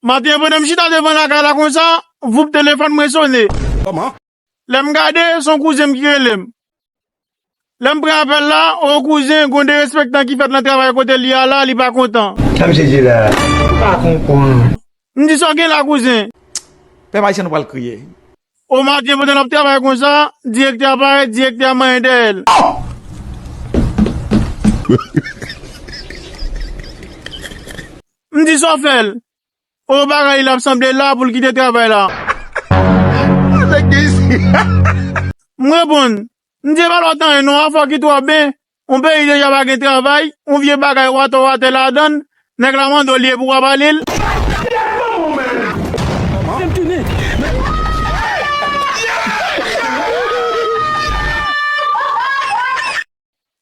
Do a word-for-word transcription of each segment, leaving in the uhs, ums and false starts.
Maten an, pandan m chita devan lakay la konsa, voup, telefòn mwen sonnen. Kòman? Lè m gade, se yon kouzen m ki rele m. Lè m pran apèl la, o kouzen, gen yon derespektan ki fèt nan travay kote l ye a la, li pa kontan. Sa misye di la? M pa konprann. M di, "Sa w gen la, kouzen?" Pèp ayisyen, nou pral kriye. O maten, pandan l ap travay konsa, direktè a parèt, direktè a manyen dèyè l. M di, "Sa w fè l?" O bagay, l ap sanble la pou l kite travay la. M reponn, "M di, e pa lòt anyen non, afè w ki twò ben. Yon peyi deja pa gen travay, yon vye bagay watò watè ladan l, nèg la mande w li ye pou w ap ale l."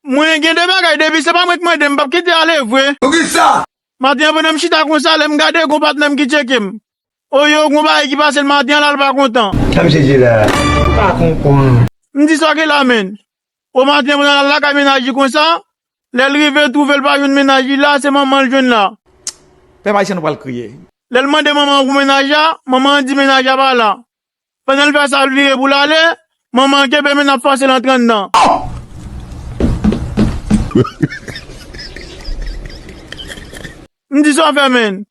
Mwen gen de bagay, depi se pa mwen k mande, m p ap kite ale vre. Poukisa? Maten an, pandan m chita konsa, lè m gade, gon patnè m ki tcheke m. O yo, gon bagay ki pase l maten an la, l pa kontan. Sa misye di la? M pa konprann. M di, "Sa w gen la, menn?" O maten an, pandan l al lakay mennaj li konsa, lè l rive, l twouve l pa jwenn mennaj li la, se manman l jwenn la. Pèp ayisyen, nou pral kriye. Lè l mande manman an pou mennaj la, manman an di mennaj la pa la. Pandan l fè sa, l vire pou l ale, manman an kenbe men n ap fòse l antre anndan. M di, "Sa w fè, menn?"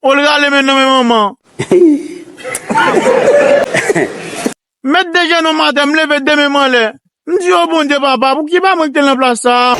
O l rale men nan men manman. M met de jenou m atè, m leve de men m anlè. M di, "O Bondye, papa, pouki pa mwen ki te nan plas sa a?"